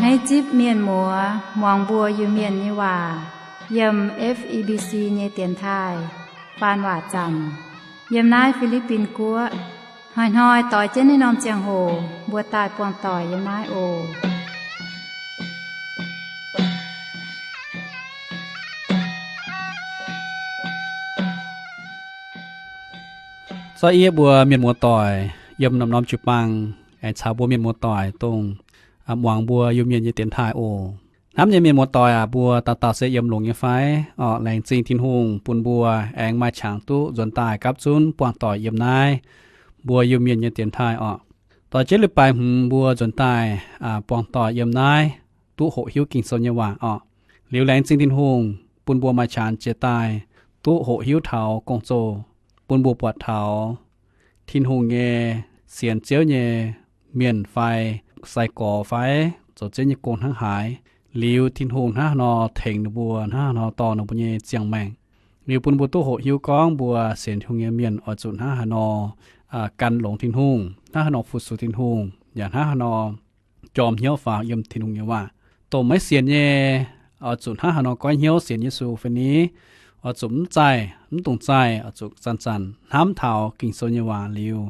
Hneiv zipv mienh muoz muangx mbuo Iu-Mienh nyei waac yiem F E B C nyei dienx taaih faan waac zanc yiem naaiv Fi^li^bin Guoqv. Hnoi-hnoi doix jienv naaiv norm ziangh hoc mbuo daaih buangh doic yiem naaiv oc. Zorqv yie mbuo mienh muoz-doic yiem norm-norm jiu-baang aengx caux mbuo mienh muoz-doic dongh muangx mbuo Iu-Mienh nyei dienx taaih oc. Hnamv nyei mienh muoz-doic aac, mbuo dauh dauh se yiem longx nyei fai? Orqc, laengz zingh Tin-Hungh bun mbuo aengx maaih qangx duqv nzuonx daaih gapv zunv buangh doic yiem naaiv mbuo Iu-Mienh nyei dienx taaih orqc. Doix jienv leiz-baaix hmz mbuo nzuonx daaih buangh doic yiem naaiv, duqv hoqc hiuv Ging-Sou nyei waac orqc. Liuz laengz zingh Tin-Hungh bun mbuo maaih qangx jiex daaih duqv hoqc hiuv taux gong-zoh, bun mbuo buatc taux Tin-Hungh nyei sienx Ziouv nyei mienh fai sai-gorx fai zoux Ziouv nyei gong hnangv haaix, liuz Tin-Hungh hnangv haaix nor tengx ninh mbuo, hnangv haaix nor dorh ninh mbuo nyei ziangh maengc. Liuz bun mbuo duqv hoqc hiuv gorngv mbuo sienx Tin-Hungh nyei mienh oix zuqc hnangv haaix nor gan longx Tin-Hungh, hnangv haaix nor fu-sux Tin-Hungh, yaac hnangv haaix nor jorm hnyouv faaux yiem Tin-Hungh nyei waac. Dongh maiv sienx nyei, oix zuqc hnangv haaix nor goiv hnyouv sienx Yesu fai ni, oix zuqc mv zaih, mv dungx zaih, oix zuqc zanc-zanc hnamv taux Ging-Sou nyei waac liuz,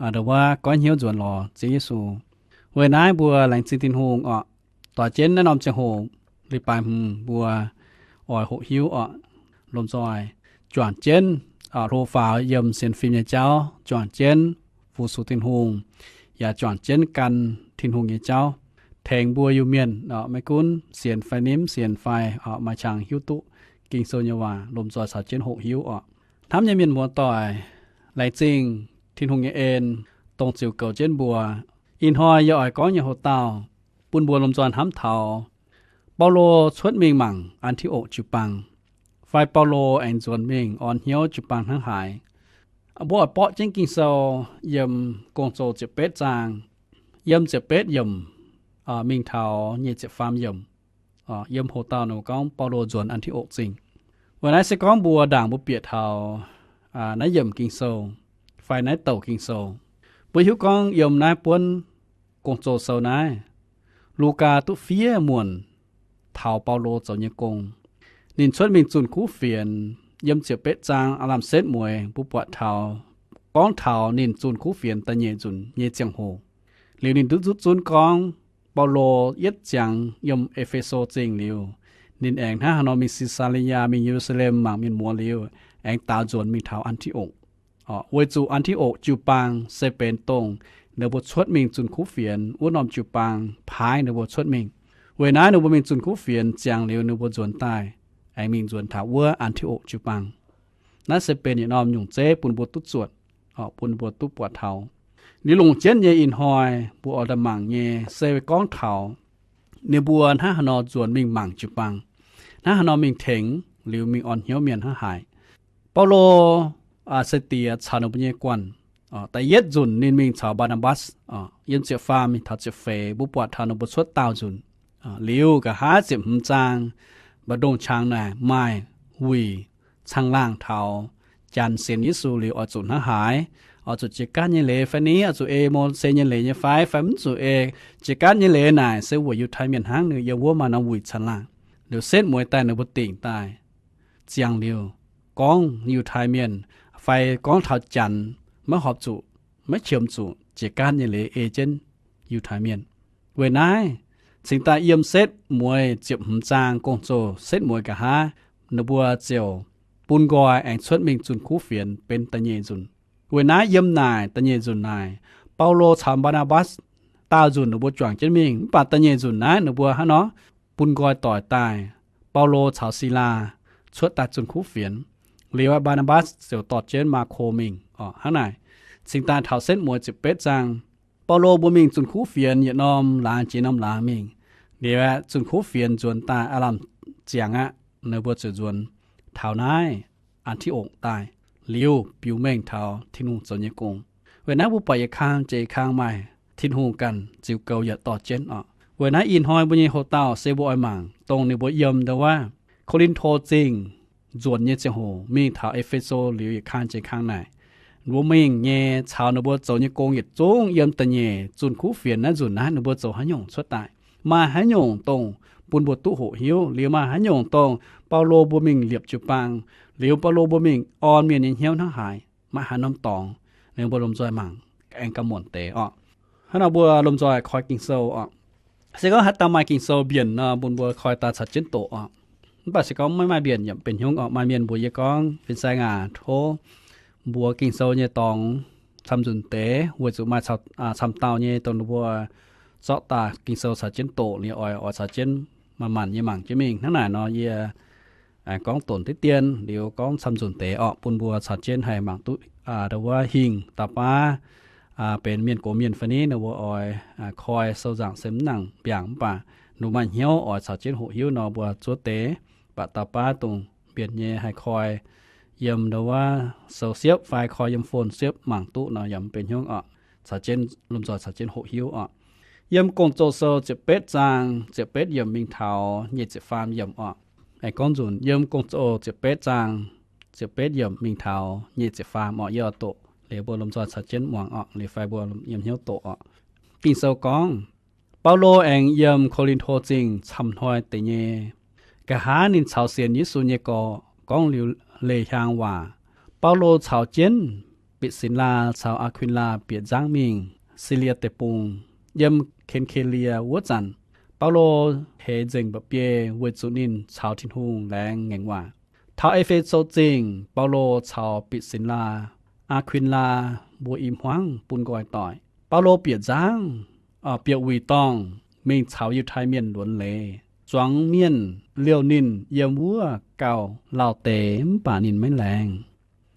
ndongc wuov goiv hnyouv nzuonx lorz Ziouv Yesu. Weic naaiv mbuo laengz zingh Tin-Hungh orqc. Doix jienv naaiv norm ziangh hoc leiz-baaix hmz mbuo oix hoqc hiuv orqc, lomh nzoih juangc jienv hlo faaux yiem sienx fim nyei jauv, juangc jienv fu-sux Tin-Hungh, yaac juangc jienv gan Tin-Hungh nyei jauv, tengx mbuo Iu-Mienh maiv gunv sienx fai nimv sienx fai maaih qangx hiuv duqv Ging-Sou nyei waac, lomh nzoih caux jienv hoqc hiuv orqc. Hnamv nyei mienh muoz-doic, laengz zingh Tin-Hungh nyei en, dongh ziux goux jienv mbuo. Ih hnoi yie oix gorngv nyei hoc-dauh bun mbuo lomh nzoih hnamv taux Baulo cuotv mingh mangc An^ti^okc jiu-baang, fai Baulo aengx nzuonx mingh orn hnyouv jiu-baang hnangv haaix. Mbuo oix borqv jienv Ging-Sou yiem Gong-Zoh ziepc betv zaang, yiem ziepc betv yiemc mingh taux nyic ziepc faam yiemc, yiem hoc-dauh ninh gorngv Baulo nzuonx An^ti^okc Zingh. Weic naaiv se gorngv mbuo ndaangc mbuo bieqc taux naaiv yiemc Ging-Sou fai naaiv douc Ging-Sou, mbuo hiuv gorngv yiem naaiv buonv Gong-Zoh sou naaiv, Lugaa duqv fiev muonc taux Baulo zoux nyei gong. Ninh cuotv mingh zunh kuv fienx, yiem ziepc betv zaang aav lamh setv mueiz mbuo buatc taux, gorngv taux ninh zunh kuv fienx da'nyeic nzunc nyei ziangh hoc. Liuz ninh duqv duqv zunv gorngv Baulo yietv ziangx yiem E^fe^so Zingh liuz, ninh aengx hnangv haaix nor mingh Si^saa^li^yaa, mingh Ye^lu^saa^lem mangc mienh muoz liuz, aengx daaux nzuonx mingh taux An^ti^okc. Weic zuqc An^ti^okc jiu-baang se benx dongh ninh mbuo cuotv mingh zunh kuv fienx wuov norm jiu-baang paaiv ninh mbuo cuotv mingh. Weic naaiv ninh mbuo mingh zunh kuv fienx ziangx liuz ninh mbuo nzuonx daaih, aengx mingh nzuonx taux wuov An^ti^okc jiu-baang. Naaiv se benx yietc norm nyungc zeiv bun mbuo duqv zuotc, bun mbuo duqv buatc taux. Liuz longc jienv nyei ih hnoi mbuo oix daaih mangc nyei se gorngv taux ninh mbuo hnangv haaix nor nzuonx mingh mangc jiu-baang, hnangv haaix nor mingh tengx liuz mingh orn hnyouv mienh hnangv haaix. Baulo se diex caux ninh mbuo nyei guanh. Da'yietv nzunc ninh mingh caux Mbaa^naa^mbatv, yiem ziepc faam mingh taux ziepc feix mbuo buatc taux ninh mbuo cuotv daauh nzunc. Liuz nqa'haav ziepc hmz zaang, mba'ndongx qangx naaic maaih wuic caangh laangh taux Janx sienx Yesu liuz oix zuqc hnangv haaix, oix zuqc jiex gaatv nyei leiz fai ni, oix zuqc ei Mose nyei leiz nyei fai, fai mv zuqc ei. Jiex gaatv nyei leiz naaic se weic Yiutai Mienh hnangv, ninh yiem wuov maaih norm wuic caangh laangh. Liuz setv mueiz daaih ninh mbuo dingc daaih ziangh liuz, gorngv Yiutai Mienh fai gorngv taux Janx maiv horpc zuqc, maiv qiemx zuqc jiex gaatv nyei leiz ei jienv Yiutai Mienh. Weic naaiv, cingx daaih yiem setv mueiz ziepc hmz zaang Gong-Zoh setv mueiz nqa'haav, ninh mbuo ziouc bun nqoi aengx cuotv mingh zunh kuv fienx benx da'nyeic nzunc. Weic naaiv yiem naaic da'nyeic nzunc naaic, Baulo caux Mbaa^naa^mbatv daauh nzunc ninh mbuo juangc jienv mingh, mv baac da'nyeic nzunc naaiv ninh mbuo hnangv nor bun nqoi doic daaih, Baulo caux Silaa cuotv daaih zunh kuv fienx. Liuz Mbaa^naa^mbatv ziouc dorh jienv Maako mingh. Hnangv naaic, cingx daaih taux setv mueiz ziepc betv zaang, Baulo mbuo mingh zunh kuv fienx yietc norm laangz jiex norm laangz mingh. Liuz aeqv, zunh kuv fienx nzuonx daaih aav lamh ziangx aqv, ninh mbuo ziouc nzuonx taux naaiv An^ti^okc daaih, liuz biux mengh taux Tin-Hungh zoux nyei gong. Weic naaiv mbuo buatc yietc kang jiex yietc kang maaih Tin-Hungh ganh ziux goux yaac dorh jienv oc. Weic naaiv ih hnoi mbuo nyei hoc-dauh se mbuo oix mangc dongh ninh mbuo yiem ndau wuov Ko^lin^to Zingh nzuonx nyei ziangh hoc mingh taux E^fe^so liuz yietc kang jiex kang naaic, ninh mbuo mingh nyei caux ninh mbuo zoux nyei gong yietc zungv yiem da'nyeic zunh kuv fienx naaiv nzunc naaiv ninh mbuo zoux haaix nyungc cuotv daaih. Maaih haaix nyungc dongh bun mbuo duqv hoqc hiuv liuz, maaih haaix nyungc dongh Baulo mbuo mingh liepc jiu-baang liuz, Baulo mbuo mingh orn mienh nyei hnyouv hnangv haaix, maiv haaix norm dorngx, liuz mbuo lomh nzoih mangc aengx gauh muonc deix oc. Hnangv nor mbuo lomh nzoih koi Ging-Sou oc. Se gorngv haaix dauh maaih Ging-Sou mbienc nor, bun mbuo koi daaih caux jienv doqc oc. Mv baac se gorngv maiv maaih mbienc yaac mv benx hnyouv oc. Maaih mienh mbuox yie gorngv, Fin-saeng aac, tov mbuox Ging-Sou nyei dorngx camv-nzunc deix, weic zuqc maaih camv dauh nyei dongh ninh mbuo zorqv daaih Ging-Sou caux jienv doqc liuz oix, oix caux jienv manc-manc nyei mangc jienv mingh. Hnangv naaic nor yie gorngv donc diqv dien liuz gorngv camv-nzunc deix orqc, bun mbuo caux jienv haih mangc duqv ndau wuov hingh da'baav benx mienh gox mienh fai niv, ninh mbuo oix koi sou nzaangc se mv nangc mbiaangc, mv baac ninh maaih hnyouv oix caux jienv hoqc hiuv nor mbuo zuov deix. Mv baac da'baav dongh mbienc nyei haih koi yiem ndau wuov sou siepv fai koi yiem phone siepv mangc duqv nor yaac mv benx hnyouv oc. Caux jienv lomh nzoih caux jienv hoqc hiuv oc. Yiem Gong-Zoh Sou ziepc betv zaang ziepc betv yiemc mingh taux nyic ziepc faam yiemc oc. Aengx gorngv nzunc, yiem Gong-Zoh ziepc betv zaang ziepc betv yiemc mingh taux nyic ziepc faam oc. Yie oix doqc liuz mbuo lomh nzoih caux jienv muangx oc, liuz fai mbuo yiem hnyouv doqc oc. Ging-Sou gorngv, Baulo aengx yiem Ko^lin^to Zingh camv hnoi deix nyei. Nqa'haav ninh caux sienx Yesu nyei gorx gorngv liuz leih hiaang waac, Baulo caux jienv Bitc^sin^laa caux Aa^kuin^laa bieqc nzangv mingh Silie Deic-Bung. Yiem Ken^ke^lie wuov zanc, Baulo heix nzengc mba'biei weic zuqc ninh caux Tin-Hungh laengz ngaengc waac. Taux E^fe^so Zingh, Baulo caux Bitc^sin^laa, Aa^kuin^laa mbuo i hmuangv bun nqoi doic. Baulo bieqc nzangv, bieqc wuic dorngh mingh caux Yiutai Mienh luonx leiz. Zuangx mienh liouh ninh yiem wuov gauh lauh deix, mv baac ninh maiv laengz.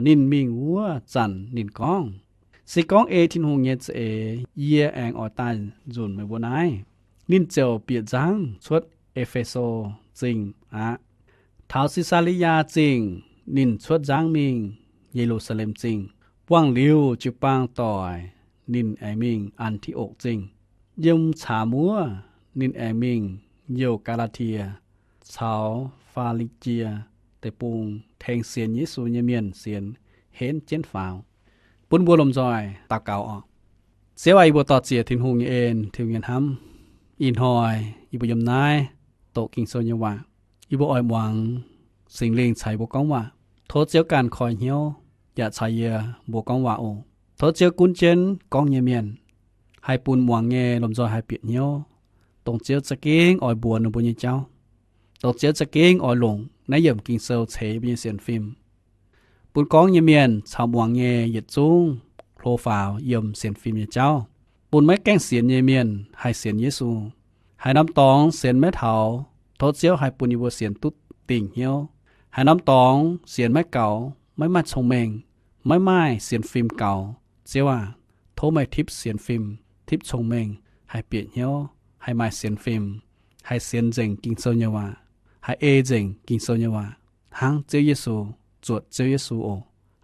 Ninh mingh wuov zanc ninh gorngv, Se gorngv ei Tin-Hungh nyei za'eix, yie aengx oix daaih nzunc meih mbuo naaiv. Ninh ziouc bieqc nzangv cuotv E^fe^so Zingh aqv. Taux Si^saa^li^yaa Zingh, ninh cuotv nzangv mingh Ye^lu^saa^lem Zingh. Buangh liuz jiu-baang doic, ninh aengx mingh An^ti^okc Zingh. Yiem caamx wuov ninh aengx mingh youh Gaa^laa^tie caux Faa^li^jie Deic-Bung tengx sienx Yesu nyei mienh sienx henv jienv faaux. Bun mbuo lomh nzoih daux gaux oc. Ziouv aac, yie mbuo dor-ziec Tin-Hungh nyei en, Tin-Hungh nyei hnamv. Ih hnoi yie mbuo yiem naaiv doqc Ging-Sou nyei waac, yie mbuo oix muangx Singx Lingh caux yie mbuo gorngv waac. Tov Ziouv ganh koi hnyouv yaac caux yie mbuo gorngv waac oc. Tov Ziouv gunv jienv gorngv nyei mienh, haih bun muangx nyei lomh nzoih haih bieqc hnyouv, dongh Ziouv za'gengh oix mbuox ninh mbuo nyei jauv, dongh Ziouv za'gengh oix longc naaiv yiemc Ging-Sou ceix mbuo nyei sienx fim, bun gorngv nyei mienh caux muangx nyei yietc zungv hlo faaux yiem sienx fim nyei jauv, bun maiv gaengh sienx nyei mienh haih sienx Yesu. Haaix norm dorngx sienx maiv taux, tov Ziouv haih bun yie mbuo sienx duqv dingc hnyouv. Haaix norm dorngx sienx maiv gaux, maiv maaih cong-mengh, maiv maaih sienx fim gaux, Ziouv aac, tov meih tipv sienx fim, tipv cong-mengh, haih bieqc hnyouv, haih maaih sienx fim, haih sienx nzengc Ging-Sou nyei waac, haih ei nzengc Ging-Sou nyei waac, hnangv Ziouv Yesu, zuotc Ziouv Yesu oc.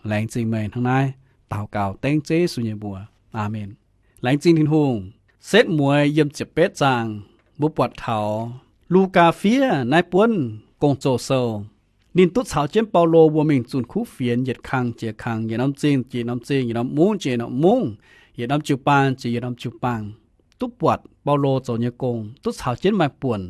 Laengz zingh meih hnangv naaiv. Daux gaux dengv Ziouv Yesu nyei mbuox. Aamen. Laengz zingh Tin-Hungh. Setv mueiz yiem ziepc betv zaang, mbuo buatc taux Lugaa fiev naaiv buonv Gong-Zoh Sou. Ninh duqv caux jienv Baulo mbuo mingh zunh kuv fienx yietc kang jiex kang, yietc norm zingh jiex norm zingh, yietc norm mungv jiex norm mungv, yietc norm jiu-baang jiex yietc norm jiu-baang, duqv buatc Baulo zoux nyei gong, duqv caux jienv maaih buonc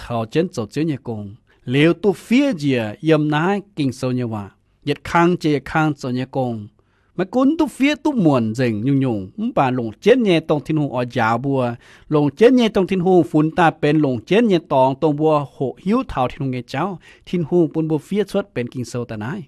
caux jienv zoux Ziouv nyei gong, liuz duqv fiev njiec yiem naaiv Ging-Sou nyei waac, yietc kang jiex yietc kang zoux nyei gong. Maiv gunv duqv fiev duqv muonc nzengc nyungc-nyungc, mv baac longc jienv nyei dongh Tin-Hungh oix njaaux mbuo, longc jienv nyei dongh Tin-Hungh funx daaih benx longc jienv nyei dorngx dongh mbuo hoqc hiuv taux Tin-Hungh nyei jauv, Tin-Hungh bun mbuo fiev cuotv benx Ging-Sou daaih naaiv.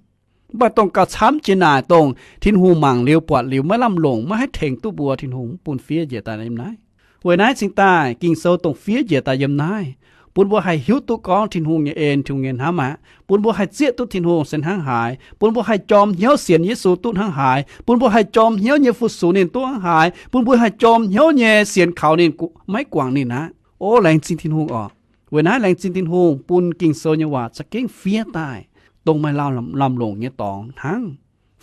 Mv baac dongh gauh camv jiex naaic, dongh Tin-Hungh mangc liuz buatc liuz maiv lamh longc, maiv haih tengx duqv mbuo, Tin-Hungh mv bun fiev njiec daaih yiem naaiv. Weic naaiv cingx daaih Ging-Sou dongh fiev njiec daaih yiem naaiv, bun mbuo haih hiuv duqv gorngv Tin-Hungh nyei en, Tin-Hungh nyei hnamv aqv. Bun mbuo haih zieqv duqv Tin-Hungh se hnangv haaix, bun mbuo haih jorm hnyouv sienx Yesu duqv hnangv haaix, bun mbuo haih jorm hnyouv nyei fu-sux ninh duqv hnangv haaix, bun mbuo haih jorm hnyouv nyei sienx kaux ninh, maiv guangc ninh aqv. O, laengz zingh Tin-Hungh oc. Weic naaiv laengz zingh Tin-Hungh bun Ging-Sou nyei waac za'gengh fiev daaih dongh maaih lamh longc nyei dorngx hnangv.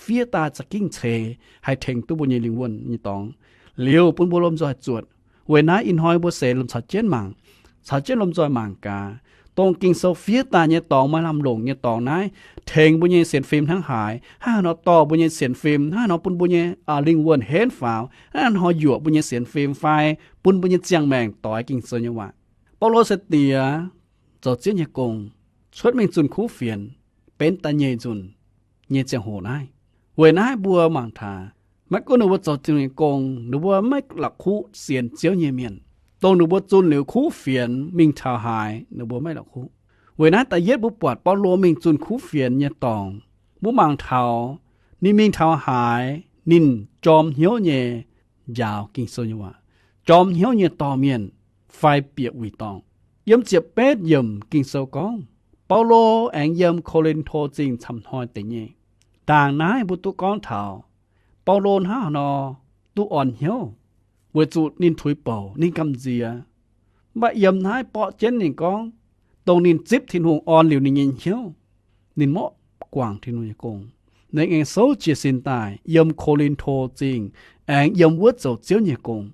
Fiev daaih za'gengh ceix haih tengx duqv mbuo nyei lingh wuonh nyei dorngx. Liuz bun mbuo lomh nzoih zuotc. Weic naaiv ih hnoi mbuo seix lomh caux jienv mangc, caux jienv lomh nzoih mangc gaax, dongh Ging-Sou fiev daaih nyei dorngx, maaih lamh longc nyei dorngx naaiv, tengx mbuo nyei sienx fim hnangv haaix, hnangv haaix nor dorh mbuo nyei sienx fim, hnangv haaix nor bun mbuo nyei lingh wuonh henv faaux, hnangv haaix nor yuoqc mbuo nyei sienx fim fai bun mbuo nyei ziangh maengc doix Ging-Sou nyei waac. Baulo sai-diex zoux Ziouv nyei gong, cuotv mingh zunh kuv fienx, benx da'nyeic nzunc nyei ziangh hoc naaiv. Weic naaiv mbuo mangc taux, maiv gunv ninh mbuo zoux Ziouv nyei gong, ninh mbuo maiv la'kuqv sienx Ziouv nyei mienh. Dongh ninh mbuo zunh liuz kuv fienx mingh taux haaix, ninh mbuo maiv la'kuqv. Weic naaiv da'yietv mbuo buatc Baulo mingh zunh kuv fienx nyei dorngx, mbuo mangc taux ninh mingh taux haaix, ninh jorm hnyouv nyei njaaux Ging-Sou nyei waac, jorm hnyouv nyei dorh mienh fai bieqc wuic dorngh. Yiem ziepc betv yiemc Ging-Sou gorngv, Baulo aengx yiem Ko^lin^to Zingh camv hnoi deix nyei. Ndaangc naaiv mbuo duqv gorngv taux Baulo hnangv haaix nor duqv orn hnyouv, weic zuqc ninh tuix bouc, ninh gamh nziex. Mv baac yiem naaiv borqv jienv ninh gorngv, dongh ninh zipv Tin-Hungh orn liuz ninh nyei hnyouv, ninh maiv guangc Tin-Hungh nyei gong. Ninh aengx souv jiez sin daaih yiem Ko^lin^to Zingh, aengx yiem wuov zoux Ziouv nyei gong.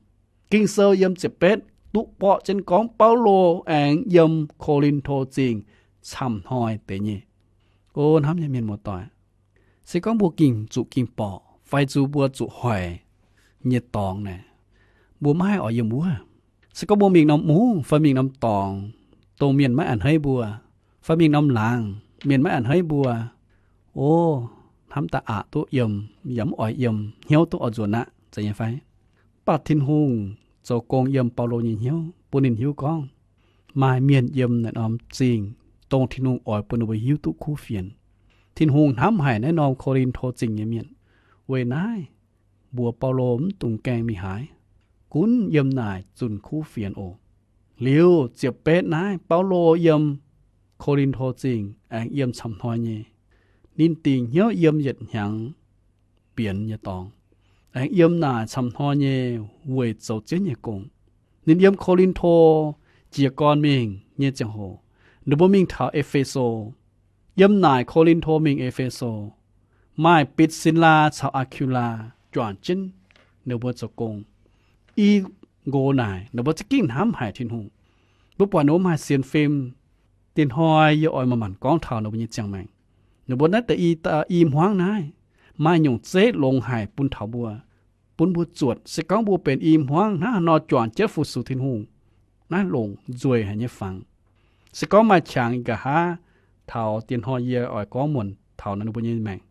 Ging-Sou yiem ziepc betv duqv borqv jienv gorngv Baulo aengx yiem Ko^lin^to Zingh camv hnoi deix nyei. O hnamv nyei mienh muoz-doic, se gorngv mbuo ging zuqc ging borqc fai zuqc mbuo zuqc hoic nyei dorngx naaic, mbuo maiv haih oix yiem wuov. Se gorngv mbuo mingh norm mungv fai mingh norm dorngx, dongh mienh maiv a'hneiv mbuo, fai mingh norm laangz mienh maiv a'hneiv mbuo, o, hnamv daaih aqc duqv yiem, yaac mv oix yiem, hnyouv duqv oix nzuonx aqv, zeiz nyei fai? Mv baac Tin-Hungh zoux gong yiem Baulo nyei hnyouv, bun ninh hiuv gorngv maaih mienh yiem naaiv norm zingh, dongh Tin-Hungh oix bun ninh mbuo hiuv duqv kuv fienx. Tin-Hungh hnamv haic naaiv norm Ko^lin^to Zingh nyei mienh. Weic naaiv mbuox Baulo mv dungx gaengh mingh haaix, gunv yiem naaic zunh kuv fienx oc. Liuz ziepc betv naaiv Baulo yiem Ko^lin^to Zingh aengx yiem camv hnoi nyei. Ninh dingc hnyouv yiem yietc hnyangx bienx nyei dorngx, aengx yiem naaic camv hnoi nyei weic zoux Ziouv nyei gong. Ninh yiem Ko^lin^to jiez gorn mingh nyei ziangh hoc, ninh mbuo mingh taux E^fe^so. Yiem naaic Ko^lin^to mingh E^fe^so, maaih Bitc^sin^laa caux Aa^ki^laa juangc jienv ninh mbuo zoux gong. I nqox naaic ninh mbuo za'gengh hnamv haic Tin-Hungh. Mbuo buatc ninh mbuo maaih sienx fim. Dinh hnoi yie oix manc-manc gorngv taux ninh mbuo nyei ziangh maengc. Ninh mbuo naaiv deix i, i hmuangv naaiv maaih nyungc zeiv longx haic bun taux mbuo, bun mbuo zuotc. Se gorngv mbuo benx i hmuangv hnangv haaix nor juangc jienv fu-sux Tin-Hungh, naaiv longc nzueic haic nyei fangx. Se gorngv maaih qangx nqa'haav, taux dinh hnoi yie oix gorngv muonc taux ninh mbuo nyei maengc,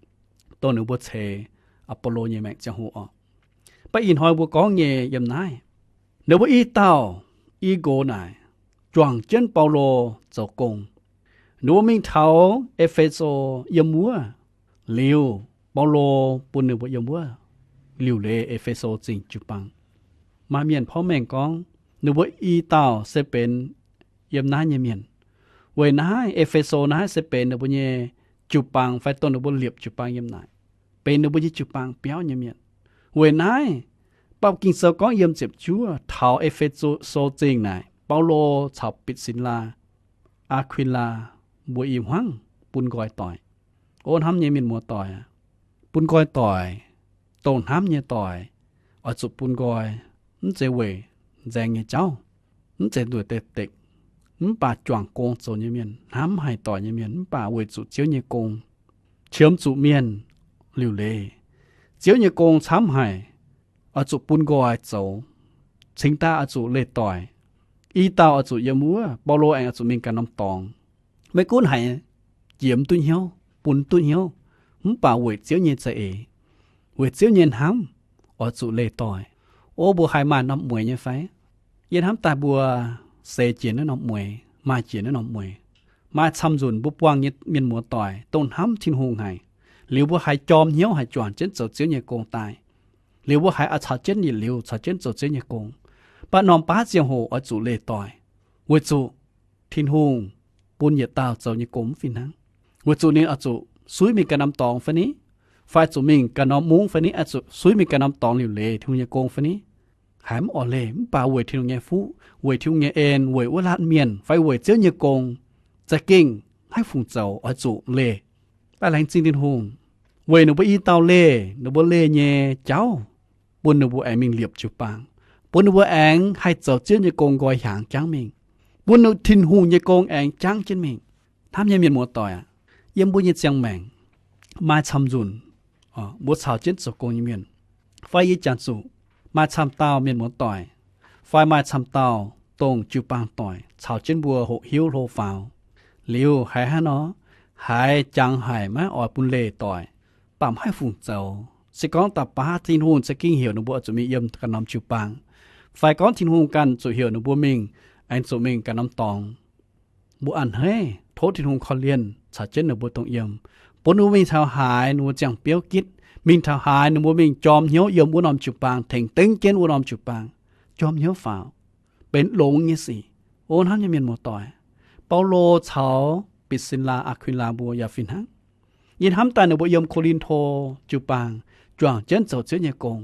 dongh ninh mbuo ceix Apolo nyei maengc ziangh hoc oc. Mv baac ih hnoi mbuo gorngv nyei yiem naaiv, ninh mbuo i dauh, i nqox naaic, juangc jienv Baulo zoux gong. Ninh mbuo mingh taux E^fe^so yiem wuov. Liuz, Baulo bun ninh mbuo yiem wuov liuc leiz E^fe^so Zingh jiu-baang. Maaih mienh porv mengh gorngv ninh mbuo i dauh se benx yiem naaiv nyei mienh. Weic naaiv E^fe^so naaiv se benx ninh mbuo nyei jiu-baang fai dongh ninh mbuo liepc jiu-baang yiem naaic, benx ninh mbuo nyei jiu-baang biauv nyei mienh. Weic naaiv, bapv Ging-Sou gorngv yiem ziepc juov taux E^fe^so Zingh naaic, Baulo caux Bitc^sin^laa, Aa^kui^laa mbuo i hmuangv bun nqoi doic. O hnamv nyei mienh muoz-doic, bun nqoi doic, dongh hnamv nyei doic, oix zuqc bun nqoi, mv zeiz weic nzaeng nyei jauv, mv zeiz ndueic deix dekc, mv baac juangc gong zoux nyei mienh, hnamv haic doic nyei mienh, mv baac weic zuqc Ziouv nyei gong, qiemx zuqc mienh liuc leiz. Ziouv nyei gong camv haic, oix zuqc bun nqoi zoux, cingx daaih oix zuqc leih doic. I dauh oix zuqc yiem wuov, Baulo aengx oix zuqc mingh ganh norm dorngx. Maiv gunv haiz jiex mv duqv hnyouv, bun duqv hnyouv, mv baac weic Ziouv nyei za'eix, weic Ziouv nyei hnamv, oix zuqc leih doic. O mbuo haiz maaih norm mueiz nyei fai? Yie hnamv daaih mbuo seix jiex naaiv norm mueiz, maaih jiex naaiv norm mueiz. Maaih camv nzunc mbuo buangh nyei mienh muoz-doic dongh hnamv Tin-Hungh haic, liuz mbuo haiz jorm hnyouv haic juangc jienv zoux Ziouv nyei gong daaih. Liuz mbuo haiz oix caux jienv yietc liuz caux jienv zoux Ziouv nyei gong. Mv baac norm baav ziangh hoc oix zuqc leih doic, weic zuqc Tin-Hungh bun yietc dauh zoux nyei gong mv fih hnangv. Weic zuqc ninh oix zuqc suiv mingh ganh norm dorngx fai ni, fai zuqc mingh ganh norm mungv fai ni, oix zuqc suiv mingh ganh norm dorngx liuc leiz Tin-Hungh nyei gong fai ni. Haiz mv oix leih, mv baac weic Tin-Hungh nyei fuqv, weic Tin-Hungh nyei en, weic wuov laanh mienh fai weic Ziouv nyei gong, za'gengh haiv fungc zoux oix zuqc leih. Mv baac laengz zingh Tin-Hungh, weic ninh mbuo i dauh leih, ninh mbuo leih nyei jauv bun ninh mbuo aengx mingh liepc jiu-baang, bun ninh mbuo aengx haih zoux Ziouv nyei gong nqoi hiaangx jangv mingh, bun Tin-Hungh nyei gong aengx jangv jienv mingh. Hnamv nyei mienh muoz-doic aac, yiem mbuo nyei ziangh maengc, maaih camv nzunc mbuo caux jienv zoux gong nyei mienh, fai yie jangx zuqc maaih camv dauh mienh muoz-doic, fai maaih camv dauh dongh jiu-baang doic caux jienv mbuo hoqc hiuv hlo faaux. Liuz haiz hnangv nor, haiz jangx haic maiv oix bun leih doic, mv baac mv haih fungc zoux. Se gorngv da'baav Tin-Hungh za'gengh heuc ninh mbuo oix zuqc mingh yiem ganh norm jiu-baang, fai gorngv Tin-Hungh ganh zuqc heuc ninh mbuo mingh, aengx zuqc mingh ganh norm dorngx, mbuo a'hneiv tov Tin-Hungh korv-lienh caux jienv ninh mbuo dongh yiem, bun ninh mbuo mingh taux haaix ninh mbuo ziangh biouv gitv, mingh taux haaix ninh mbuo mingh jorm hnyouv yiem wuov norm jiu-baang, tengx dengv jienv wuov norm jiu-baang, jorm hnyouv faaux, benx longx nyei sic. O hnamv nyei mienh muoz-doic, Baulo caux Bitc^sin^laa, Aa^kui^laa mbuo yaac fih hnangv. Yie hnamv daaih ninh mbuo yiem Ko^lin^to jiu-baang juangc jienv zoux Ziouv nyei gong.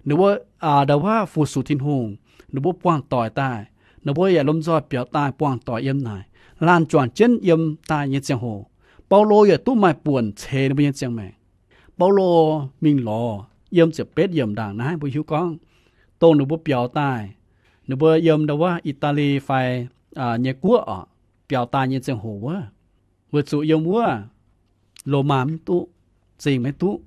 Ninh mbuo ndau wuov fu-sux Tin-Hungh, ninh mbuo buangh doic daaih, ninh mbuo yaac lomh nzoih biaux daaih buangh doic yiem naaic, laanh juangc jienv yiem daaih nyei ziangh hoc, Baulo yaac duqv maaih buonc ceix ninh mbuo nyei ziangh maengc. Baulo mingh lorz yiem ziepc betv yiemc ndaangc naaiv mbuo hiuv gorngv, dongh ninh mbuo biaux daaih, ninh mbuo yiem ndau wuov I^daa^li fai nyei guoqv oc, biaux daaih nyei ziangh hoc wuov, weic zuqc yiem wuov Lomaa mv duqv, zingh maiv duqv,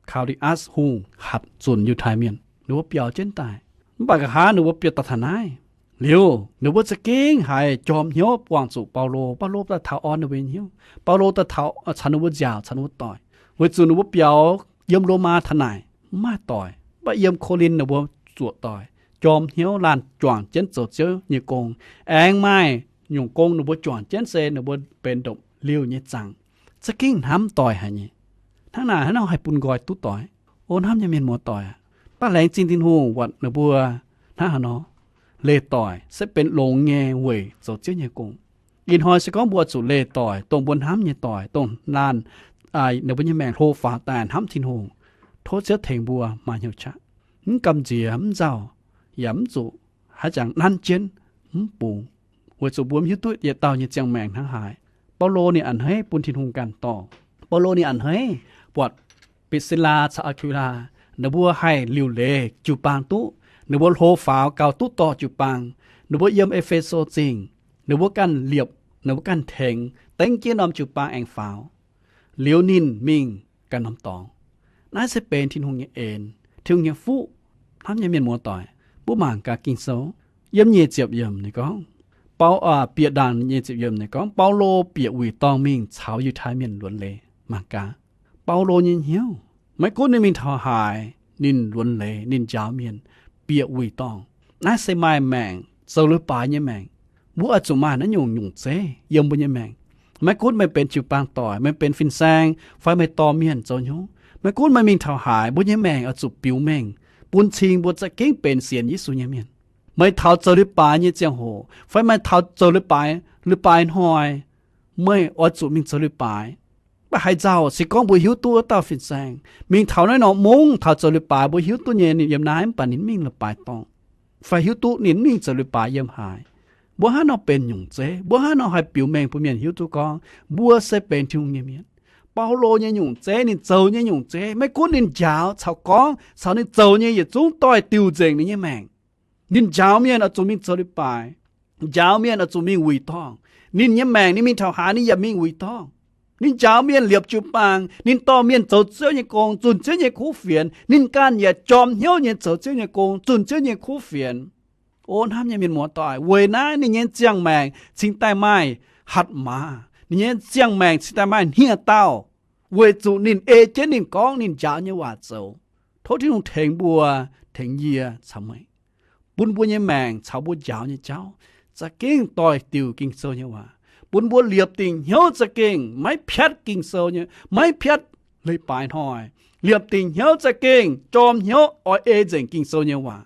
Klau^di^atc Hungh hatc zunc Yiutai Mienh, ninh mbuo biaux jienv daaih. Mv baac nqa'haav ninh mbuo biaux daaih taux naaiv liuz, ninh mbuo za'gengh haiz jorm hnyouv buangh zuqc Baulo. Baulo daaih taux orn ninh mbuo nyei hnyouv. Baulo daaih taux caux ninh mbuo nziaauc, caux ninh mbuo doic, weic zuqc ninh mbuo biaux yiem Lomaa taux naaic mv maaih doic, mv baac yiem Ko^lin ninh mbuo zuoqc doic, jorm hnyouv, laanh juangc jienv zoux Ziouv nyei gong. Aengx maaih nyungc gong ninh mbuo juangc jienv se ninh mbuo benx ndopv-liuh nyei zaangc, za'gengh hnamv doic haic nyei. Hnangv naaic hnangv nor haih bun nqoi duqv doic. O hnamv nyei mienh muoz-doic aac, mv baac laengz zingh Tin-Hungh buatc ninh mbuo hnangv haaix nor leih doic se benx longx nyei weic zoux Ziouv nyei gong. Ih hnoi se gorngv mbuo zuqc leih doic, dongh mbuo hnamv nyei doic, dongh laanh ninh mbuo nyei maengc hlo faaux daaih hnamv Tin-Hungh, tov Ziouv tengx mbuo maaih hnyouv qaqv, mv gamh nziex, mv nzauh, yaac mv zuqc haaix jangx nanv jienv, mv bungx, weic zuqc mbuo mv hiuv duqv yietc dauh nyei ziangh maengc hnangv haaix. Baulo ninh a'hneiv bun Tin-Hungh ganh dorh. Baulo ninh a'hneiv buatc Bitc^sin^laa caux Aa^kui^laa, ninh mbuo haih liuc leiz jiu-baang duqv, ninh mbuo hlo faaux gauh duqv dorh jiu-baang. Ninh mbuo yiem E^fe^so Zingh, ninh mbuo ganh liepc, ninh mbuo ganh tengx dengv jienv norm jiu-baang aengx faaux. Liuz ninh mingh ganh norm dorngx. Naaiv se benx Tin-Hungh nyei en, Tin-Hungh nyei fuqv. Hnamv nyei mienh muoz-doic, mbuo mangc gaax Ging-Sou, yiem nyic ziepc yiemc ninh gorngv, Bau, bieqc ndaangc nyic ziepc yiemc ninh gorngv, Baulo bieqc wuic dorngh mingh caux Yiutai Mienh luonx leiz. Mangc gaax, Baulo nyei hnyouv, maiv gunv ninh mingh taux haaix, ninh luonx leiz, ninh njaaux mienh, bieqc wuic dorngh. Naaiv se maaih maengc, zoux leiz-baaix nyei maengc. Mbuo oix zuqc maaih naaiv nyungc nyungc zeiv yiem mbuo nyei maengc. Maiv gunv meih benx jiu-baang doic, meih benx fin-saeng, fai meih dorh mienh zoux hnyouv, maiv gunv meih mingh taux haaix, mbuo nyei maengc oix zuqc biux mengh bun cing mbuo za'gengh benx sienx Yesu nyei mienh. Meih taux zoux leiz-baaix nyei ziangh hoc fai meih taux zoux leiz-baaix, leiz-baaix hnoi, meih oix zuqc mingh zoux leiz-baaix. Mv baac haaix nzauh se gorngv mbuo hiuv duqv wuov dauh fin-saeng mingh taux naaiv norm mungv taux zoux leiz-baaix, mbuo hiuv duqv nyei ninh yiem naaiv, mv baac ninh mv mingh leiz-baaix dorngh, fai hiuv duqv ninh mv mingh zoux leiz-baaix yiem haaix. Mbuo hnangv nor benx nyungc zeiv, mbuo hnangv nor haih biux mengh bun mienh hiuv duqv gorngv mbuo se benx Tin-Hungh nyei mienh. Baulo nyei nyungc zeiv, ninh zoux nyei nyungc zeiv, maiv gunv ninh njaaux caux gorngv caux ninh zoux nyei yietc zungv doix-diuc nzengc ninh nyei maengc. Ninh njaaux mienh oix zuqc mingh zoux leiz-baaix, njaaux mienh oix zuqc mingh wuic dorngh. Ninh nyei maengc ninh mingh taux haaix ninh yaac mingh wuic dorngh. Ninh njaaux mienh liepc jiu-baang, ninh dorh mienh zoux Ziouv nyei gong, zunh Ziouv nyei kuv fienx, ninh ganh yaac jorm hnyouv nyei zoux Ziouv nyei gong, zunh Ziouv nyei kuv fienx. O hnamv nyei mienh muoz-doic, weic naaiv ninh nyei ziangh maengc cingx daaih maaih hatc maaz, ninh nyei ziangh maengc cingx daaih maaih hniev-daauh, weic zuqc ninh ei jienv ninh gorngv ninh njaaux nyei waac zoux. Tov Tin-Hungh tengx mbuo, tengx yie caux meih, bun mbuo nyei maengc caux mbuo njaaux nyei jauv za'gengh doix-diuc Ging-Sou nyei waac, bun mbuo liepc dingc hnyouv za'gengh maiv piatv Ging-Sou nyei, maiv piatv leiz-baaix hnoi, liepc dingc hnyouv za'gengh jorm hnyouv oix ei nzengc Ging-Sou nyei waac.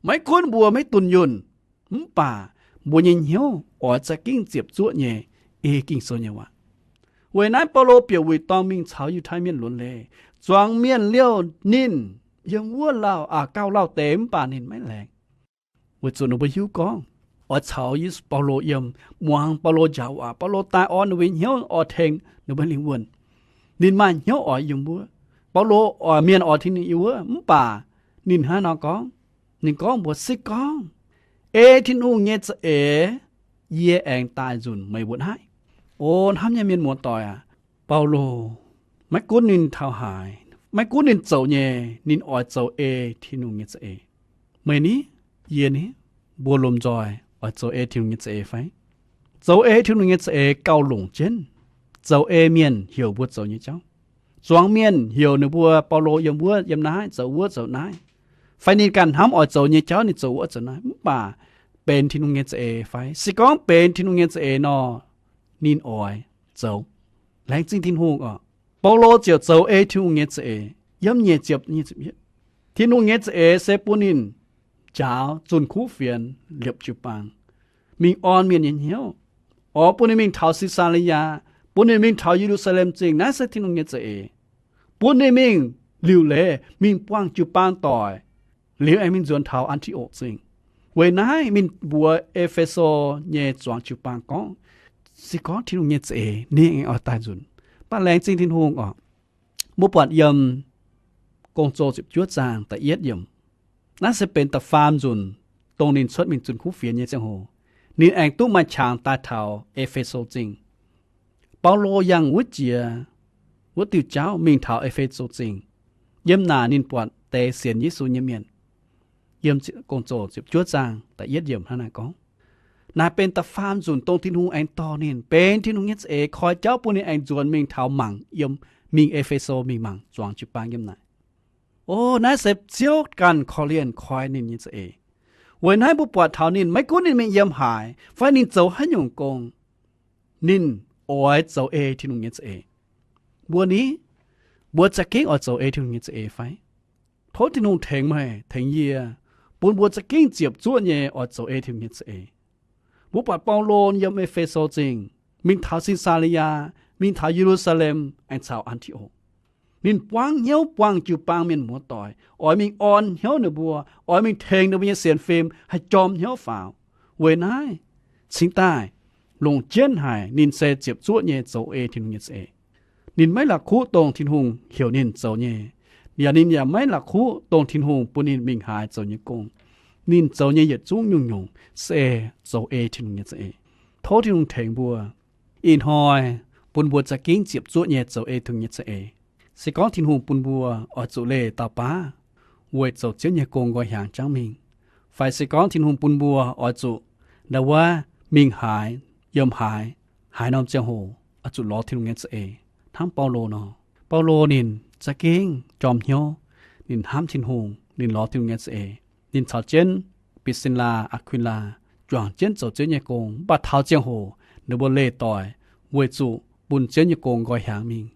Maiv gunv mbuo maiv dunh yunh, mv baac mbuo nyei hnyouv oix za'gengh ziepc zuoqv nyei ei Ging-Sou nyei waac. Weic naaiv Baulo bieqc wuic dorngh mingh caux Yiutai Mienh luonx leiz. Zuangx mienh liouh ninh yiem wuov lauh, aa, gauh lauh deix mv baac ninh maiv laengz, weic zuqc ninh mbuo hiuv gorngv oix caux Yesu, Baulo yiem, muangx Baulo njaaux waac. Baulo daaih orn ninh mbuo hnyouv, oix tengx ninh mbuo lingh wuonh. Ninh maaih hnyouv oix yiem wuov. Baulo oix mienh oix tengx ninh yiem wuov, mv baac ninh hnangv nor gorngv, ninh gorngv mbuox se gorngv ei Tin-Hungh nyei za'eix, yie aengx daaih nzunc meih mbuo naaiv. O hnamv nyei mienh muoz-doic aac, Baulo, maiv gunv ninh taux haaix, maiv gunv ninh zoux nyei, ninh oix zoux ei Tin-Hungh nyei za'eix. Meih ni, yie ni, mbuo lomh nzoih oix zoux ei Tin-Hungh nyei za'eix fai? Zoux ei Tin-Hungh nyei za'eix gauh longc jienv zoux ei mienh heuc mbuo zoux nyei jauv. Zuangx mienh heuc ninh mbuo, Baulo yiem wuov, yiem naaiv, zoux wuov zoux naaiv, fai ninh ganh hnamv oix zoux nyei jauv ninh zoux wuov zoux naaiv, mv baac benx Tin-Hungh nyei za'eix fai? Se gorngv benx Tin-Hungh nyei za'eix nor, ninh oix zoux. Laengz zingh Tin-Hungh oc. Baulo ziouc zoux ei Tin-Hungh nyei za'eix. Yiem nyic ziepc, Tin-Hungh nyei za'eix se bun ninh njaaux zunh kuv fienx liepc jiu-baang, mingh orn mienh nyei hnyouv, oix bun ninh mingh taux Si^saa^le^yaa, bun ninh mingh taux Ye^lu^saa^lem Zingh. Naaiv se Tin-Hungh nyei za'eix, bun ninh mingh liuc leiz mingh buangh jiu-baang doic, liuz aengx mingh nzuonx taux An^ti^okc Zingh. Weic naaiv ninh mbuox E^fe^so nyei zuangx jiu-baang gorngv, se gorngv Tin-Hungh nyei za'eix, ninh aengx oix daaih nzunc. Mv baac laengz zingh Tin-Hungh oc. Mbuo buatc yiem Gong-Zoh ziepc juov zaang da'yietv yiemc, naaiv se benx da'faam nzunc dongh ninh cuotv mingh zunh kuv fienx nyei ziangh hoc, ninh aengx duqv maaih qangx daaih taux E^fe^so Zingh. Baulo yangh wuov jiex wuov diuh jauv mingh taux E^fe^so Zingh. Yiem naaic ninh buatc deix sienx Yesu nyei mienh. Yiem Gong-Zoh ziepc juov zaang da'yietv yiemc hnangv naaiv gorngv, naaiv benx da'faam nzunc dongh Tin-Hungh aengx dorh ninh benx Tin-Hungh nyei za'eix, koi jauv bun ninh aengx nzuonx mingh taux mangc, yiem, mingh E^fe^so mingh mangc zuangx jiu-baang yiem naaic. O, naaiv se Ziouv ganh korv-lienh koi ninh nyei za'eix. Weic naaiv mbuo buatc taux ninh maiv gunv ninh mingh yiem haaix fai ninh zoux haaix nyungc gong, ninh oix zoux ei Tin-Hungh nyei za'eix. Mbuo ni, mbuo za'gengh oix zoux ei Tin-Hungh nyei za'eix fai? Tov Tin-Hungh tengx meih tengx yie, bun mbuo za'gengh ziepc zuoqv nyei oix zoux ei Tin-Hungh nyei za'eix. Mbuo buatc Baulo yiem E^fe^so Zingh, mingh taux Si^saa^le^yaa, mingh taux Ye^lu^saa^lem, aengx caux An^ti^okc. Ninh buangv hnyouv buangh jiu-baang mienh muoz-doic, oix mingh orn hnyouv ninh mbuo, oix mingh tengx ninh mbuo nyei sienx fim haih jorm hnyouv faaux. Weic naaiv, cingx daaih longc jienv haic ninh se ziepc zuoqv nyei zoux ei Tin-Hungh nyei za'eix. Ninh maiv la'kuqv dongh Tin-Hungh heuc ninh zoux nyei, yaac ninh yaac maiv la'kuqv dongh Tin-Hungh bun ninh mingh haaix zoux nyei gong. Ninh zoux nyei yietc zungv nyungc-nyungc se zoux ei Tin-Hungh nyei za'eix. Tov Tin-Hungh tengx mbuo ih hnoi, bun mbuo za'gengh ziepc zuoqv nyei zoux ei Tin-Hungh nyei za'eix. Se gorngv Tin-Hungh bun mbuo oix zuqc leih dauh baav weic zoux Ziouv nyei gong nqoi hiaangx jangv mingh, fai se gorngv Tin-Hungh bun mbuo oix zuqc ndau wuov mingh haaix, yiem haaix, haaix norm ziangh hoc oix zuqc lorz Tin-Hungh nyei za'eix hnangv Baulo nor. Baulo ninh za'gengh jorm hnyouv, ninh hnamv Tin-Hungh, ninh lorz Tin-Hungh nyei za'eix. Ninh caux jienv Bi^sin^laa, Aa^kui^laa juangc jienv zoux Ziouv nyei gong, mv baac taux ziangh hoc ninh mbuo leih doic weic zuqc bun Ziouv nyei gong nqoi hiaangx mingh.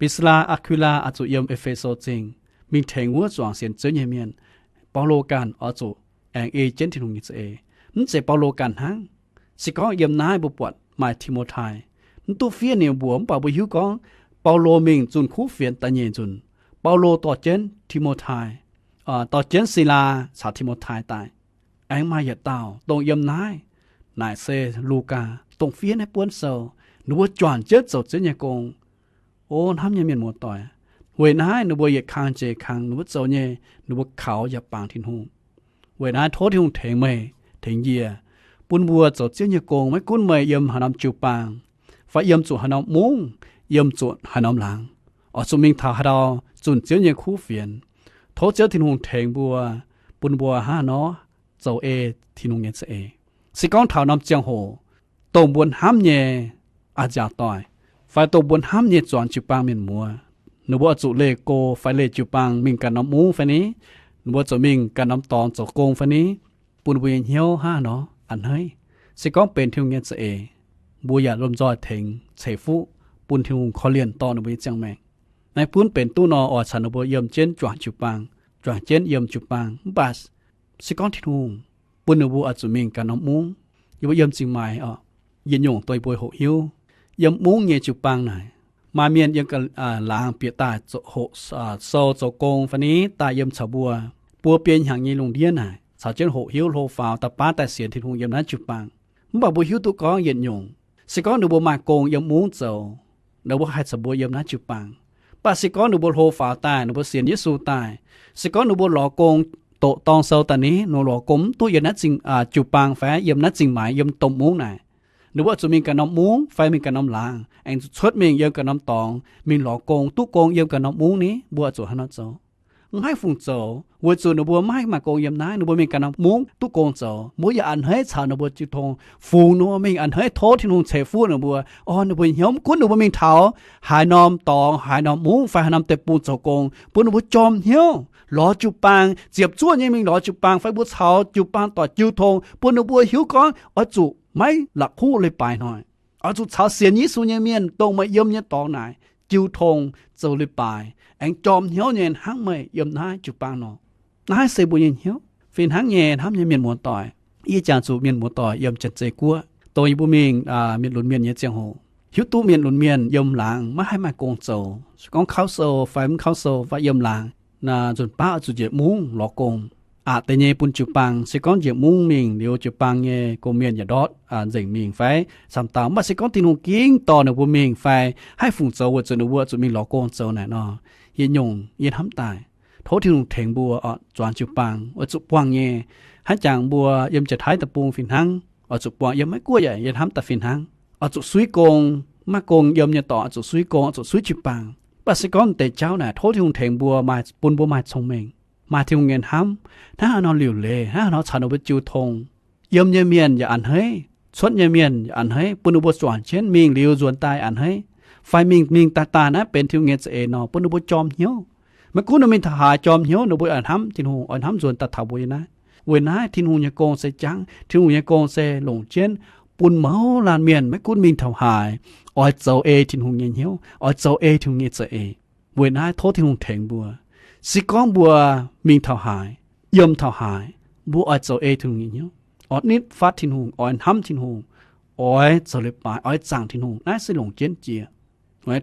Bi^sin^laa, Aa^kui^laa oix zuqc yiem E^fe^so Zingh mingh tengx wuov zuangx sienx Ziouv nyei mienh. Baulo ganh oix zuqc aengx ei jienv Tin-Hungh nyei za'eix. Mv zeiz Baulo ganh hnangv. Se gorngv yiem naaiv mbuo buatc maaih Ti^mo^tai, mv duqv fiev ninh mbuox, mv baac mbuo hiuv gorngv Baulo mingh zunh kuv fienx da'nyeic nzunc, Baulo dorh jienv Ti^mo^tai, dorh jienv Silaa caux Ti^mo^tai daaih. Aengx maaih yietc dauh dongh yiem naaiv, naaic se Lugaa, dongh fiev naaiv buonv sou. Ninh mbuo juangc jienv zoux Ziouv nyei gong. O hnamv nyei mienh muoz-doic, weic naaiv ninh mbuo yietc kang jiex kang ninh mbuo zoux nyei, ninh mbuo kaux yaac bangc Tin-Hungh. Weic naaiv tov Tin-Hungh tengx meih tengx yie, bun mbuo zoux Ziouv nyei gong maiv gunv meih yiem haaix norm jiu-baang, fai yiem zuqc haaix norm mungv, yiem zuqc haaix norm laangz, oix zuqc mingh taux haaix ndau zunh Ziouv nyei kuv fienx. Tov Ziouv Tin-Hungh tengx mbuo, bun mbuo hnangv haaix nor zoux ei Tin-Hungh nyei za'eix. Se gorngv taux norm ziangh hoc, dongh mbuo hnamv nyei a'nziaauc doic, fai dongh mbuo hnamv nyei zuangx jiu-baang mienh muoz, ninh mbuo oix zuqc leih go fai leih jiu-baang mingh ganh norm mungv fai ni, ninh mbuo zuqc mingh ganh norm dorngx zoux gong fai ni, bun mbuo nyei hnyouv hnangv haaix nor a'hneiv. Se gorngv benx Tin-Hungh nyei za'eix, mbuo yaac lomh nzoih tengx ceix fuqv bun Tin-Hungh korv-lienh dorh ninh mbuo nyei ziangh maengc. Naaiv gunv benx duqv nor, oix caux ninh mbuo yiem jienv juangc jiu-baang, juangc jienv yiem jiu-baang. Mv baac se gorngv Tin-Hungh bun ninh mbuo oix zuqc mingh ganh norm mungv, yie mbuo yiem zingh maaiz oc, yietc nyungc dongh yie mbuo hoqc hiuv, yiem mungv nyei jiu-baang naaic, maaih mienh yiem laangz bieqc daaih hoqc sou zoux gong fai ni daaih yiem caux mbuo, buo biei hnyangx nyei lungh ndiev naaic caux jienv hoqc hiuv hlo faaux da'baav daaih sienx Tin-Hungh yiem naaiv jiu-baang. Mv baac mbuo hiuv duqv gorngv yietc nyungc, se gorngv ninh mbuo maaih gong yiem mungv zoux, ninh mbuo haih caux mbuo yiem naaiv jiu-baang. Mv baac se gorngv ninh mbuo hlo faaux daaih, ninh mbuo sienx Yesu daaih, se gorngv ninh mbuo lorz gong, doqc dorng sou daaih ni, ninh mbuo lorz gong mv duqv yiem naaiv zingh jiu-baang fai yiem naaiv zingh maaiz yiem domh mungv naaic, ninh mbuo zuqc mingh ganh norm mungv fai mingh ganh norm laangz, aengx zuqc cuotv mingh yiem ganh norm dorngx mingh lorz gong, duqv gong yiem ganh norm mungv ni, mbuo zuqc hnangv nor zoux. mv haih fungc zoux, weic zuqc ninh mbuo maiv haih maaih gong yiem naaiv. Ninh mbuo mingh ganh norm mungv duqv gong zoux, mbuo yaac a'hneiv caux ninh mbuo jiu tong, fungx ninh mbuo mingh a'hneiv. Tov Tin-Hungh ceix fuqv ninh mbuo, orn ninh mbuo hnyouv. Mv gunv ninh mbuo mingh taux haaix norm dorngx, haaix norm mungv fai haaix norm deic-bung zoux gong, bun ninh mbuo jorm hnyouv, lorz jiu-baang, ziepc zuoqv nyei mingh lorz jiu-baang, fai mbuo caux jiu-baang doic jiu tong, bun ninh mbuo hiuv gorngv oix zuqc maiv la'kuqv leiz-baaix hnoi. Oix zuqc caux sienx Yesu nyei mienh, dongh meih yiem nyei dorngx naaic, jiu tong, zoux leiz-baaix, aengx jorm hnyouv nyei hnangv meih yiem naaiv jiu-baang nor. Naaiv se mbuo nyei hnyouv. Fih hnangv nyei, hnamv nyei mienh muoz-doic, yie jangx zuqc mienh muoz-doic yiem Janx-Zei Guoqv, dongh yie mbuo mingh, aa, mienh lunx mienh nyei ziangh hoc, hiuv duqv mienh lunx mienh yiem laangz maiv haih maaih gong zoux. Se gorngv kauv sou fai mv kauv sou fai yiem laangz, nzunc baav oix zuqc njiec mungv lorz gong. Aqc deix nyei bun jiu-baang, se gorngv njiec mungv mingh liuz jiu-baang nyei gong-mienh yaac ndortv nzengc mingh fai camv dauh. Mv baac se gorngv Tin-Hungh gengh dorh ninh mbuo mingh fai haih fungc zoux weic zuqc ninh mbuo zuqc mingh lorz gong zoux naaic nor, yietc nyungc yie hnamv daaih. Tov Tin-Hungh tengx mbuo oc, zuangx jiu-baang oix zuqc buangh nyei. Hnangv jangx mbuo yiem Janx-Taiv deic-bung fih hnangv, oix zuqc buangh. Yiem Meiv Guoqv yaac yie hnamv daaih fih hnangv, oix zuqc suiv gong, maaih gong yiem nyei dorngx oix zuqc suiv gong, oix zuqc suiv jiu-baang. Mv baac se gorngv deix jauv naaic tov Tin-Hungh tengx mbuo maaih, bun mbuo maaih cong-mengh, maaih Tin-Hungh nyei hnamv, hnangv haaix nor liuc leiz, hnangv haaix nor caux ninh mbuo jiu tong. Yiem nyei mienh yaac a'hneiv, cuotv nyei mienh yaac a'hneiv, bun ninh mbuo zuangx jienv mingh liuz nzuonx daaih a'hneiv, fai mingh mingh daaih daaih naaiv benx Tin-Hungh nyei za'eix nor, bun ninh mbuo jorm hnyouv. Maiv gunv ninh mingh taux haaix jorm hnyouv, ninh mbuo oix hnamv Tin-Hungh, oix hnamv nzuonx daaih taux mbuo yiem naaiv. Weic naaiv Tin-Hungh nyei gong se jangv, Tin-Hungh nyei gong se longc jienv bun mouz laanh mienh, maiv gunv mingh taux haaix, oix zoux ei Tin-Hungh nyei hnyouv, oix zoux ei Tin-Hungh nyei za'eix. Weic naaiv tov Tin-Hungh tengx mbuo. Se gorngv mbuo mingh taux haaix, yiem taux haaix, mbuo oix zoux ei Tin-Hungh nyei hnyouv, oix nitv fatv Tin-Hungh, oix hnamv Tin-Hungh, oix zoux leiz-baaix, oix zaangc Tin-Hungh. Naaiv se longc jienv jiex.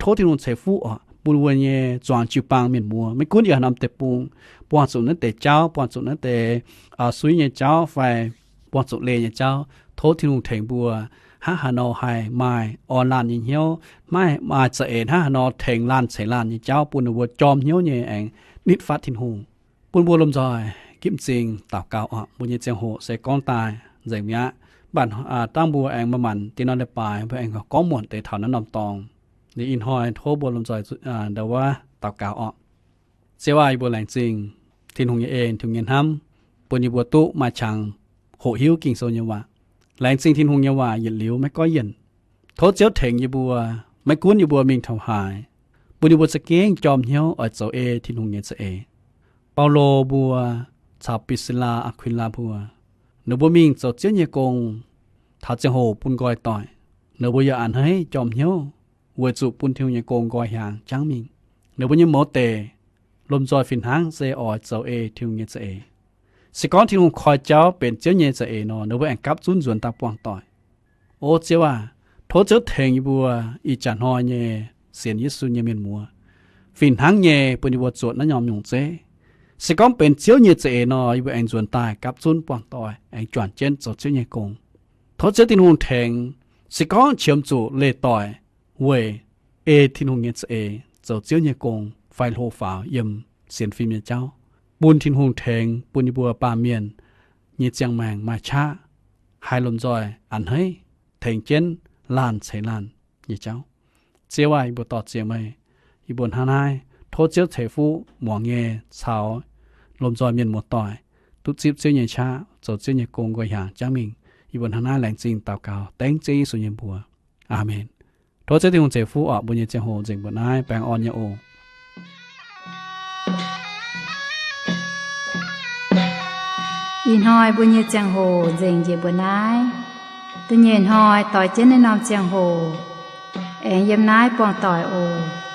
Tov Tin-Hungh ceix fuqv oc, bun mbuo nyei zuangx jiu-baang mienh muoz, maiv gunv yiem haaix norm deic-bung, buangh zuqc naaiv deix jauv, buangh zuqc naaiv deix suiv nyei jauv fai buangh zuqc leih nyei jauv, tov Tin-Hungh tengx mbuo hnangv haaix nor haih maaih orn laanh nyei hnyouv, maaih, maaih za'eix hnangv haaix nor tengx laanh ceix laanh nyei jauv, bun ninh mbuo jorm hnyouv nyei aengx nitv fatv Tin-Hungh. Bun mbuo lomh nzoih gipv m'zing daux gaux oc. Mbuo nyei ziangh hoc se gorngv daaih nzengc mi'aqv. Mv baac dangh mbuo aengx maaih maanc deix norm leiz-baaix mbuo aengx gorngv muonc deix taux naaiv norm dorngx. Liuz ih hnoi tov mbuo lomh nzoih ndau wuov daux gaux oc. Ziouv aac, yie mbuo laengz zingh Tin-Hungh nyei en, Tin-Hungh nyei hnamv, bun yie mbuo duqv maaih qangx hoqc hiuv Ging-Sou nyei waac. Laengz zingh Tin-Hungh nyei waac yietc liuz maiv goiv yienc. Tov Ziouv tengx yie mbuo, maiv gunv yie mbuo mingh taux haaix, bun yie mbuo za'gengh jorm hnyouv oix zoux ei Tin-Hungh nyei za'eix. Baulo mbuo caux Brisila, Aakwila mbuo, ninh mbuo mingh zoux Ziouv nyei gong taux ziangh hoc bun nqoi doic, ninh mbuo yaac a'hneiv jorm hnyouv weic zuqc bun Tin-Hungh nyei gong nqoi hiaangx jangv mingh. Ninh mbuo nyei mouz deic lomh nzoih fih hnangv se oix zoux ei Tin-Hungh nyei za'eix. Se gorngv Tin-Hungh koi jauv benx Ziouv nyei za'eix nor, ninh mbuo aengx gapv zunv nzuonx daaih buangh doic. O Ziouv aac, tov Ziouv tengx yie mbuo ih jaax hnoi nyei sienx Yesu nyei mienh muoz, fih hnangv nyei bun yie mbuo zuotc naaiv norm nyungc zeiv. Se gorngv benx Ziouv nyei za'eix nor, yie mbuo aengx nzuonx daaih gapv zunv buangh doic, aengx juangc jienv zoux Ziouv nyei gong. Tov Ziouv Tin-Hungh tengx, se gorngv qiemx zuqc leih doic weic ei Tin-Hungh nyei za'eix zoux Ziouv nyei gong fai hlo faaux yiem sienx fim nyei jauv, bun Tin-Hungh tengx bun yie mbuo baamh mienh nyei ziangh maengc maaih qaqv, haih lomh nzoih a'hneiv tengx jienv laanh ceix laanh nyei jauv. Ziouv aac, yie mbuo dor-ziec meih. Yie mbuo hnangv naaiv tov Ziouv ceix fuqv muangx nyei caux lomh nzoih mienh muoz-doic duqv zipv Ziouv nyei qaqv, zoux Ziouv nyei gong nqoi hiaangx jangv mingh. Yie mbuo hnangv naaiv laengz zingh daux gaux dengv Ziouv Yesu nyei mbuox. Aamen. Tov Ziouv Tin-Hungh ceix fuqv oc. Mbuo nyei ziangh hoc nzengc mbuo naaiv, baengh orn nyei oc. Ih hnoi mbuo nyei ziangh hoc nzengc njiec mbuo naaiv. Da'nyeic hnoi doix jienv naaiv norm ziangh hoc, aengx yiem naaiv buangh doic oc.